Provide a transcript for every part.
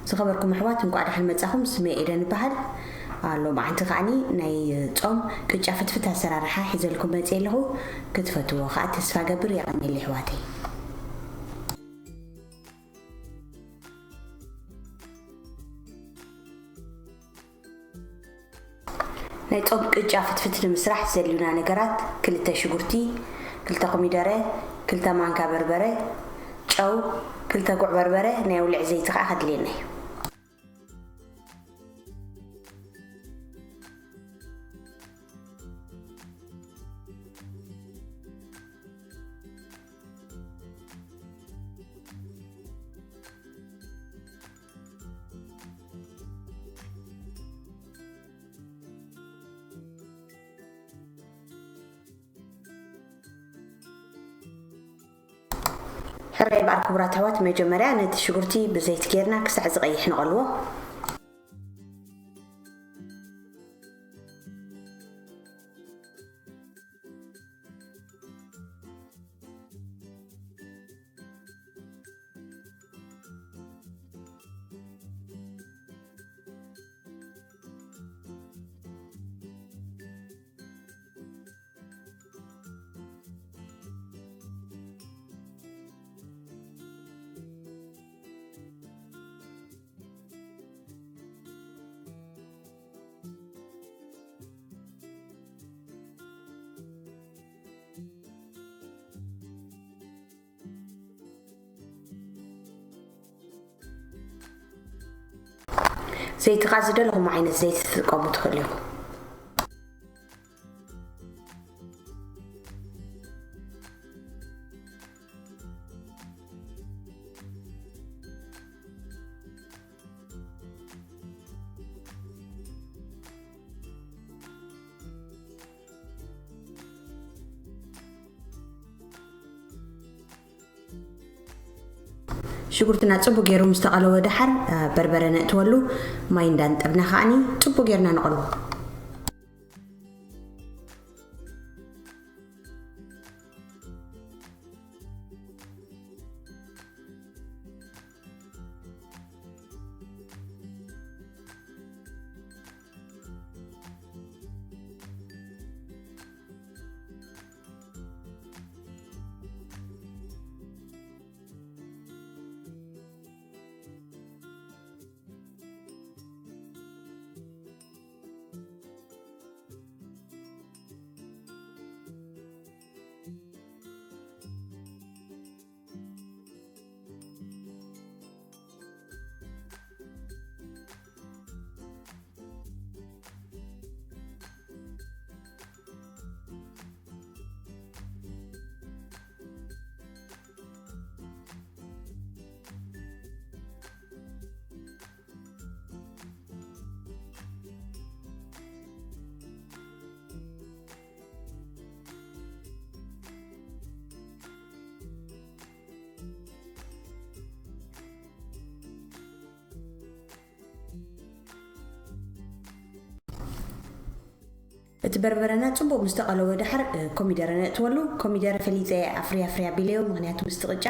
ዝኸበርኩም ኣሕዋት፣ እንቋዕ ደሓን መጻኹም። ስመይ ኤደን ይበሃል። ሎማዓንቲ ከዓኒ ናይ ጾም ቅጫ ፍትፍት ኣሰራርሓ ሒዘልኩም መጽየ ኣለኹ። ክትፈትዎ ከኣ ተስፋ ገብር። የቐንየለይ ኣሕዋተይ። ናይ ጾም ቅጫ ፍትፍት ንምስራሕ ዘድልዩና ነገራት፣ ክልተ ሽጉርቲ፣ ክልተ ኮሚደረ፣ ክልተ ማንካ በርበረ፣ ጨው፣ ክልተ ጉዕ በርበረ፣ ናይ ውልዕ ዘይቲ ከኣ ከድልየና እዩ። ሕራይ በኣር ክቡራት ኣሕዋት፣ መጀመርያ ነቲ ሽጉርቲ ብዘይቲ ጌርና ክሳዕ ዝቐይሕ ንቐልዎ። ዘይቲ ከኣ ዝደለኹም ዓይነት ዘይቲ ክትጥቀሙ ትኽእሉ ኢኹም። ሽጉርትና ጽቡቅ ገይሩ ምስ ተቐለወ ደሓር፣ እ፣ በርበረ ነእትወሉ። ማይ እንዳንጠብና ከዓኒ ጽቡቅ ገይርና ንቐልዎ። እቲ በርበረና ጽቡቕ ምስ ተቐለወ ደሓር፣ እ፣ ኮሚደረ ነእትወሉ። ኮሚደረ ፈሊጸ ኣፍርያ ኣፍርያ ቢለዮ፣ ምኽንያቱ ምስቲ ቅጫ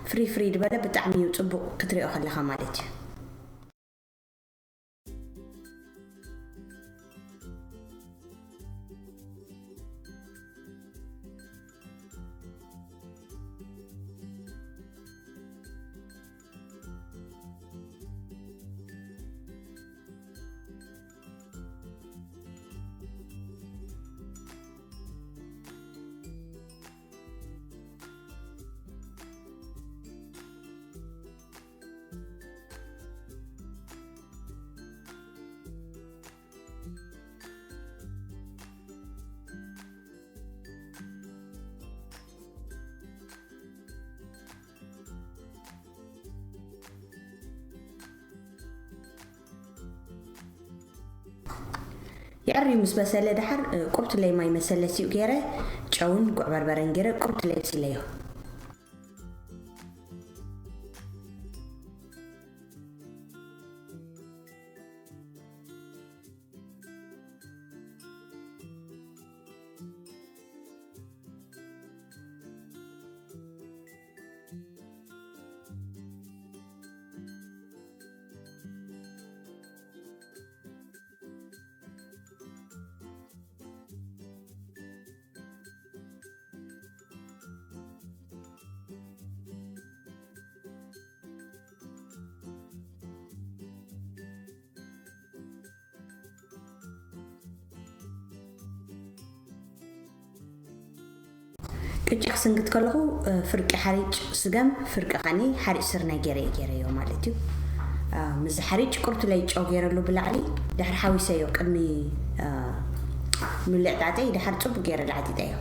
ፍሪ ፍሪ ድበለ ብጣዕሚ እዩ ጽቡቕ ክትሪኦ ከለኻ ማለት እዩ። የዕርዩ ምስ በሰለ ደሓር፣ እ፣ ቁርትለይ ማይ መሰለሲኡ ገይረ፣ ጨውን ጉዕ በርበረን ገይረ ቁርትለይ ኣብሲለዮ። ቅጫ ክስንክት ከለኹ፣ እ፣ ፍርቂ ሓሪጭ ስገም፣ ፍርቂ ኸኒ ሓሪጭ ስርናይ ገይረ እየ ገይረዮ ማለት እዩ። እ፣ ምስዚ ሓሪጭ ቁርት ለይ ጨው ገይረሉ ብላዕሊ ድሕሪ ሓዊሰዮ ቅድሚ፣ እ፣ ምልዕጣጠይ ድሓር ጽቡቅ ገይረ ላዕጢጠዮ።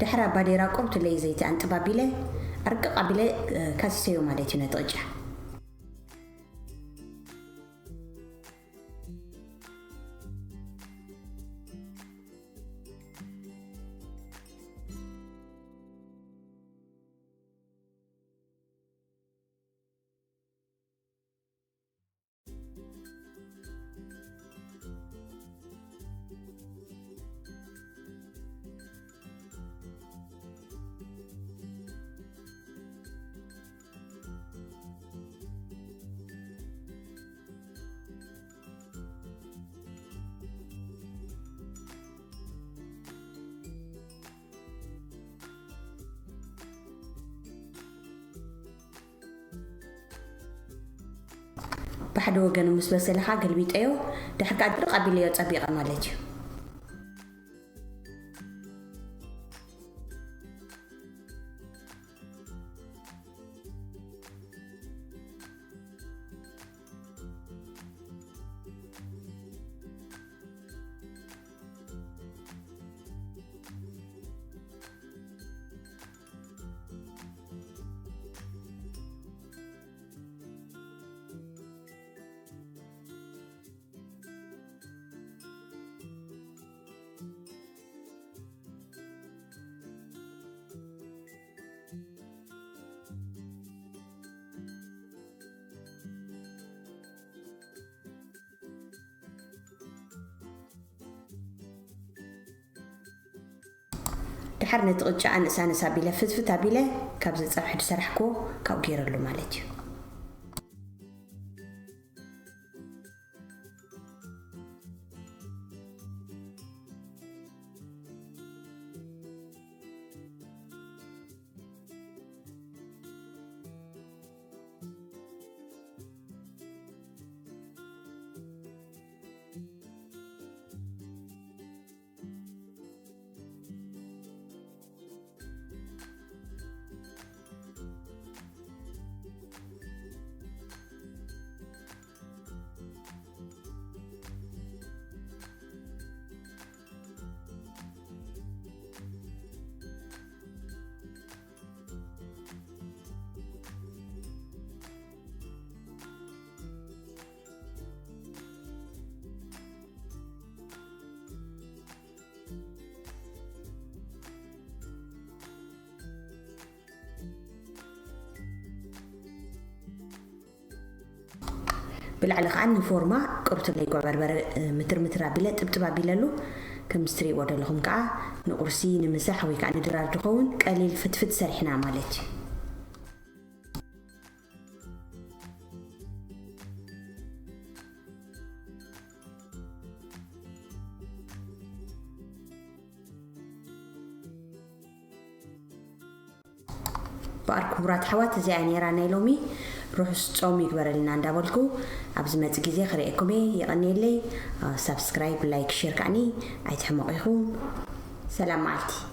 ድሕሪ ኣባዴራ ቁርብ ትለይ ዘይቲ ኣንጥብ ኣቢለ፣ ኣርቅቕ ኣቢለ፣ እ፣ ካሲሰዮ ማለት እዩ ነቲ ቅጫ። ብሓደ ወገኑ ምስ በሰለ ኸዓ ገልቢጠዮ፣ ድሕር ከኣ ድርቕ ኣቢለዮ ጸቢቐ ማለት እዩ። ድሓር ነቲ ቅጫ ኣነስ ኣነስ ኣቢለ ፍትፍት ኣቢለ ካብዚ ጸብሒ ዝሰራሕክዎ ካብኡ ገይረሉ ማለት እዩ። ብላዕሊ ከኣ ንፎርማ ቅሩብ ትለይ ጉዕ በርበረ፣ እ፣ ምትር ምትር ኣቢለ ጥብጥብ ኣቢለሉ። ከምዚ ትርእይዎ ዘለኹም ከኣ ንቁርሲ፣ ንምሳሕ ወይ ከኣ ንድራር ዝኸውን ቀሊል ፍትፍት ሰሪሕና ማለት እዩ። እምበኣር ክቡራት ኣሕዋት፣ እዚኣ ነይራ ናይ ሎሚ። ርሑስ ጾም ይግበረልና እንዳበልኩ፣ ኣብ ዝመጽእ ግዜ ክርእየኩም እየ። የቐንየለይ። ሳብስክራይብ፣ ላይክ፣ ሼር ከዓኒ ኣይትሕመቑ ኢኹም። ሰላም መዓልቲ።